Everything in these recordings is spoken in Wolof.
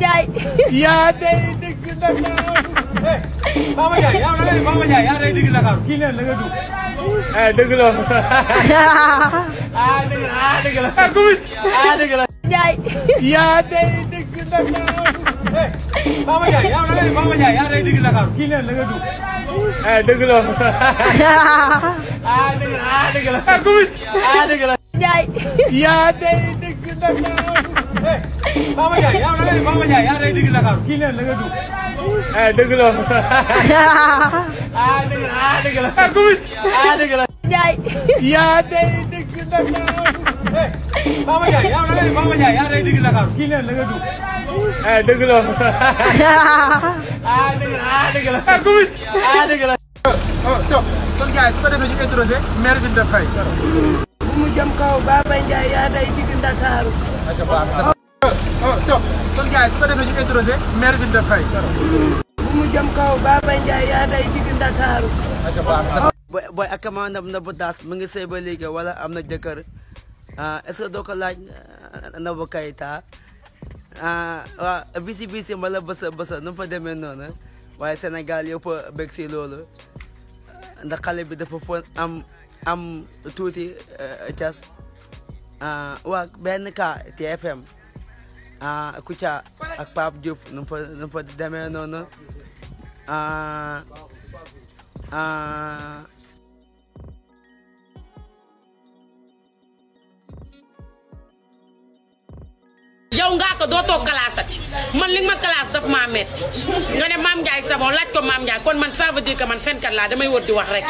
Ndiaye. yaa day dëgg ndakaru. Mama Ndiaye yaa ngi lay Mama Ndiaye yaa day dëgg ndakaru kii leen da nga dugg. dëgg la. dëgg la. Kumis. dëgg la. Ndiaye. yaa day dëgg ndakaru. Mama Ndiaye yaa ngi lay Mama Ndiaye yaa day dëgg ndakaru kii leen da nga dugg. dëgg la. dëgg la. Kumis. dëgg la. Ndiaye. yaa day dëgg ndakaru. Mama Ndiaye yaa ngi lay Mama Ndiaye yaa day dëgg ndakaru kii leen da nga dugg. dëgg la. dëgg la. Kumis. dëgg la. Ndiaye. yaa day dëgg ndakaru. Mama Ndiaye yaa ngi lay Mama Ndiaye yaa day dëgg ndakaru kii leen da nga dugg. dëgg la. dëgg la. Kumis. dëgg la. kon gars yi su ko defee ñu introsé maire bi Ndiaye Faye. bu mu jëm kaw Baba Ndiaye yaa day digg ndakaru. kon gars yi su ko defee ñu introsé maire bi Ndiaye Faye. bu mu jëm kaw Baba Ndiaye yaa day digg ndakaru. boy ak ma Nabou Dash mu ngi sëy ba léegi wala am na jëkkër est-ce que doo ko laaj Nabou Keita waaw bisi mbala bësa nu mu fa demee noonu waaye Sénégal yëpp a bëgg si loolu ndax xale bi dafa foon am tuuti cas waa benn cas TFM Kouthia ak Pape Diouf nu mu fa demee noonu yow ngaa ko dootoo kalaasati man li ma kalaas daf maa metti nga ne Mame Ndiaye Savon laaj ko Mame Ndiaye kon man ça veut dire que man fenkat laa damay wër di wax rek.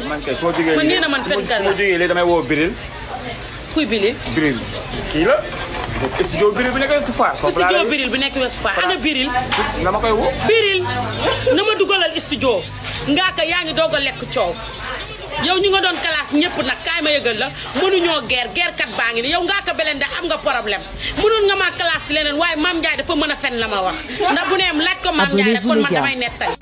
man kay soo jógee man nee na man fenkat laa soo jógee léegi damay woo Biril. kuy Biril. Biril kii la. studio Biril bi nekk Ouest Foire. studio Biril bi nekk Ouest Foire ana Biril. nga ma koy woo. Biril na ma dugalal studio ngaa ko yaa ngi doog a lekk coow. yow ñu nga doon classe ñëpp nag kaay ma yëgal la mënuñoo guerre kat baa ngi ni yow NGAAKA Blindé am nga problème mënoon nga maa classe ci leneen waaye Mame Ndiaye dafa mën a fen la ma wax ndax bu ne laaj ko Mame Ndiaye rek kon man damay nettali